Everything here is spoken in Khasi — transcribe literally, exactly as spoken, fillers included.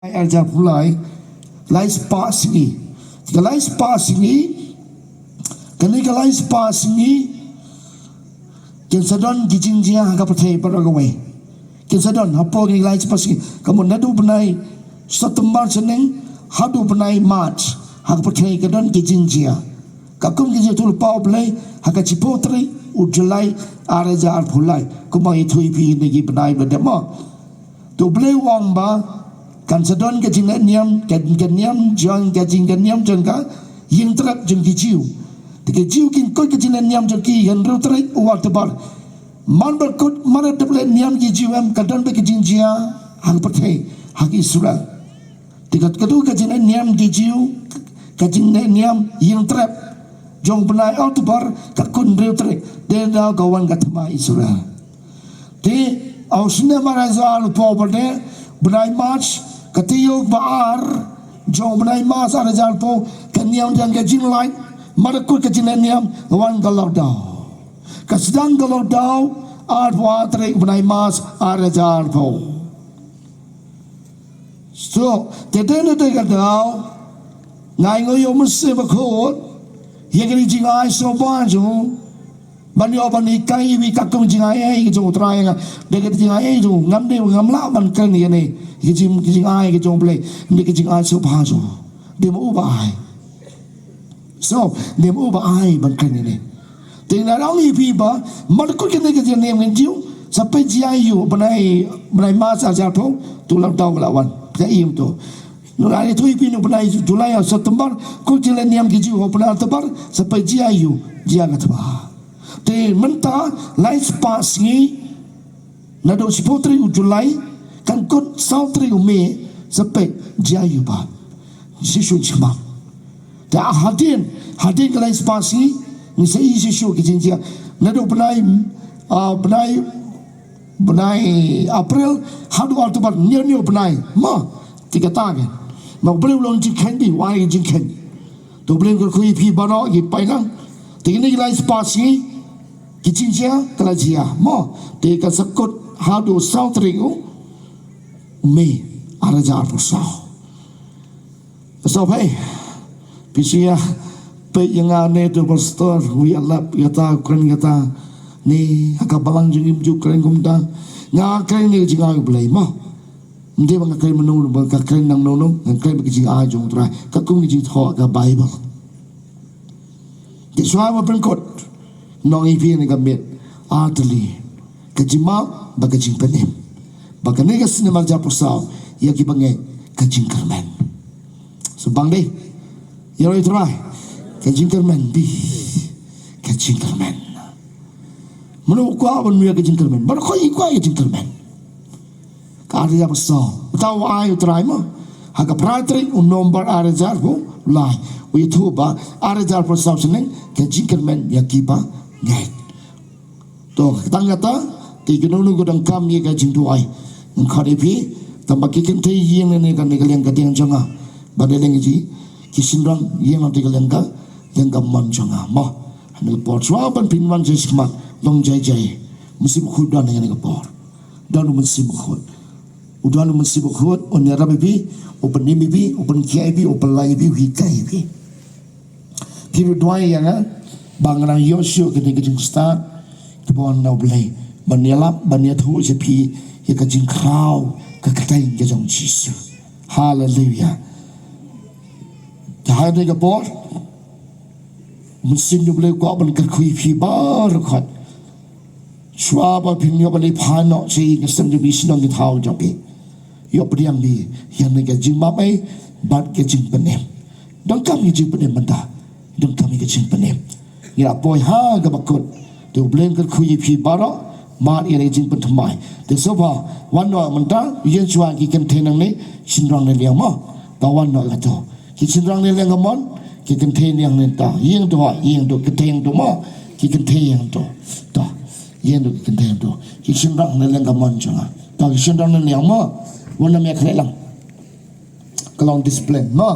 Lai ar hajar arphew lai, lai spah sngi. Ka lai spah sngi, kane ka lai spah sngi, kin sa don ki jingjia ha ka pyrthei baroh kawei. Kin sa don hapoh kane ka lai spah sngi. Ka mut naduh u bnai September shaneng haduh u bnai March, ha ka pyrthei ka don ki jingjia. Katkum ka jingïathuhlypa U Blei, ha ka shiphew tarik u July ar hajar arphew lai. Kumba ïathuh ïa phi ha kine ki bnai ba la dep mo. Te U Blei u ong ba kan sa don ka jingleh niam, ka, ka niam jong, ka jing, ka niam jong ka ïingtrep jong ki Jiw. Te ki Jiw kin kut ka jingleh niam jong ki ha ka hynriew tarik u October. Man ba kut, man ba dep leh niam ki Jiw em, ka don beit ka jingjia ha ka pyrthei, ha ka Israel. Te ka, katu ka jingleh niam ki Jiw, ka jingleh niam ïingtrep jong u bnai October, ka kut hynriew tarik, te da ka wan ka thma Israel. Te ha u snem ar hajar arphew bad ne, bnai March, ka taïew ba ar jong u bnai March ar hajar arphew, ka niam jong ka jinglait, man ba kut ka jingleh niam, wan ka lockdown. Ka sdang ka lockdown arphew ar tarik u bnai March ar hajar arphew. So, te dei na dei ka daw, nga ainguh ïa U Mynsiem Bakhuid ïa kane ka jingai sngewbha jong u, ban ïoh ban hikai ïa phi katkum ka jingai ei ka jong U Trai. Nga, dei ka jingai ei jong u, ngam dei, ngam lah ban kren ïa kane ka jing, ka jingai ka jong U Blei, dei ka jingai sngewbha jong u. Dei ma u ba ai. So, dei ma u ba ai ban kren ïa kane. Te nga ong ïa phi ba man ba kut kane ka jingleh niam ki Jiw, sa peit jia ïa u, bnai, bnai March ar hajar arphew, te u lockdown ka la wan. Peit ïa u to. Nga la ïathuh ïa phi, naduh bnai July, September, kut jingleh niam ki Jiw ha u bnai October, sa peit jia ïa u, jia ka thma. Te mynta lai spah sngi, naduh shiphew tarik u July, kan kut saw tarik u May, sa peit jia ïa u ba. Shisha shisha. Te hadien, hadien ka lai spah sngi, ngin sa ïohi shisha ki jingjia. Naduh bnai, ah, bnai, bnai April haduh October, hynñiew hynñiew bnai. Ma, te kata ka, ma U Blei u long jingkheiñ bha, u ai jingkheiñ. Te U Blei un kyrkhu ïa phi baroh ki paidlang. Te kine ki lai spah sngi, ki jingjia ka la jia. Ma, te kan sa kut haduh saw tarik u May ar hajar arphew saw. Sngewbha phi shu ïa peit ïa nga ne, to pastor, u ïalap ïa kata, u kren ïa kata. Ne ha ka balang jong ngi ym ju kren kumta. Nga kren ne ka jingai U Blei mo. Ym dei ba nga kren mano, ba nga kren nangno no, nga kren bad ka jingai jong U Trai. Katkum ka jingthoh ka Baibl. Te shuwa ba pynkut, nga ong ïa phi ne ka miet, ar tylli ka jingmap bad ka jingpynim. Bad kane ka snem ar hajar arphew saw, ïa ki bangeit ka jingkyrmen. Sngewbha dei, ïaroh ïa U Trai, ka jingkyrmen, bad ka jingkyrmen. Mano u kwah ban ïoh ka jingkyrmen? Baroh khoit ngi kwah ïa ka jingkyrmen. Ka ar hajar arphew saw, uta u ai U Trai mo. Ha ka phra tarik u November ar hajar arphew lai, u ïathuh ba ar hajar arphew saw shaneng ka jingkyrmen ïa ki bangeit. To, tang kata, te kino kino ki donkam ïa ka jingduwai, ngan khot ïa phi. Tang ba ki kynthei ïeng na kane ka liang ka diang jong nga, bad na liang jong ki shynrang ïeng na kane ka liang ka, liang ka mon jong nga mo. Ha kane ka por, shuwa ban pynwan jai shikmat, long jai jai. U Mynsiem Bakhuid don ha kane ka por. Don U Mynsiem Bakhuid. U don U Mynsiem Bakhuid, un ïarap ïa phi, u pynim ïa phi, u pynkhiah ïa phi, u pynlait ïa phi, u hikai ïa phi. Phi ruh duwai ïa nga ba ngan nang ïoh shuh kane ka jingstad kaba wan na U Blei, ban ïalap, ban ïathuh sha phi ïa ka jingkhraw ka kyrteng ka jong U Jisu. Haleluia. Te ha kane ka por, Mynsiem U Blei u kwah ban kyrkhu ïa phi baroh khoit. Shuwa ba phin ïoh ban ïa phai noh sha ïing sha sem jong phi, shnong ki thaw jong phi, ïoh pdiang phi ïa kane ka jingmap ei bad ka jingpynim. Donkam ïa ka jingpynim mynta. Donkam ïa ka jingpynim. Ngi la poi ha kaba kut. Te U Blei un kyrkhu ïa phi baroh, mad ïa kane ka jingpynthymmai. Te sngewbha wan noh mynta, ïeng shuwa ki kynthei nangne, shynrang na liang mo. To wan noh kato. Ki shynrang na liang ka mon, ki kynthei na liang nangta. Ïeng to ha, ïeng to, kynthei ïeng to mo. Ki kynthei ïeng to. To. Ïeng to, ki kynthei ïeng to. Ki shynrang na liang ka mon jong nga. To, ki shynrang na liang mo. Wan na me khleh lang. Ka long discipline mo.